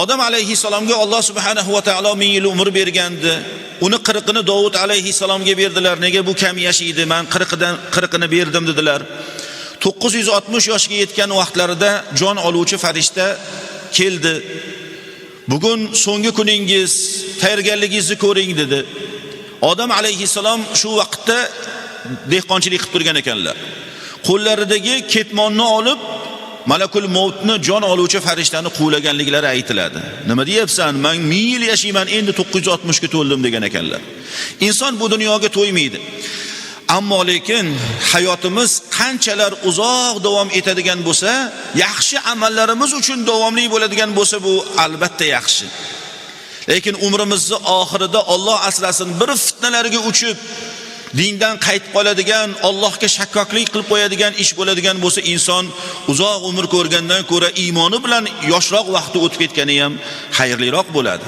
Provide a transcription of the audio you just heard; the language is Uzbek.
Odam alayhissalomga Alloh subhanahu va taolo 1000 yil umr bergandi. Uni 40ini Dovud alayhissalomga berdilar. Nega bu kam yashaydi? Men 40idan 40ini berdim dedilar. 960 yoshga yetgan vaqtlarida jon oluvchi farishta keldi. Bugun so'nggi kuningiz, tayyorgarligingizni ko'ring dedi. Odam alayhissalom shu vaqtda dehqonchilik qilib turgan ekanlar. Qo'llaridagi ketmonni olib malakul mavtni, jon oluvchi farishtani quvlaganliklari aytiladi. Nima deyapsan? Men 1000 yil yashayman, endi 960 ga to'ldim degan ekanlar. Inson bu dunyoga to'ymaydi. Ammo lekin hayotimiz qanchalar uzoq davom etadigan bo'lsa, yaxshi amallarimiz uchun davomli bo'ladigan bo'lsa, bu albatta yaxshi. Lekin umrimizni oxirida, Alloh asrasin, bir fitnalarga uchib, dindan qaytib qoladigan, Allohga shakkoklik qilib qo'yadigan ish bo'ladigan bo'lsa, inson uzoq umr ko'rgandan ko'ra iymoni bilan yoshroq vaqti o'tib ketgani ham xayrliroq bo'ladi.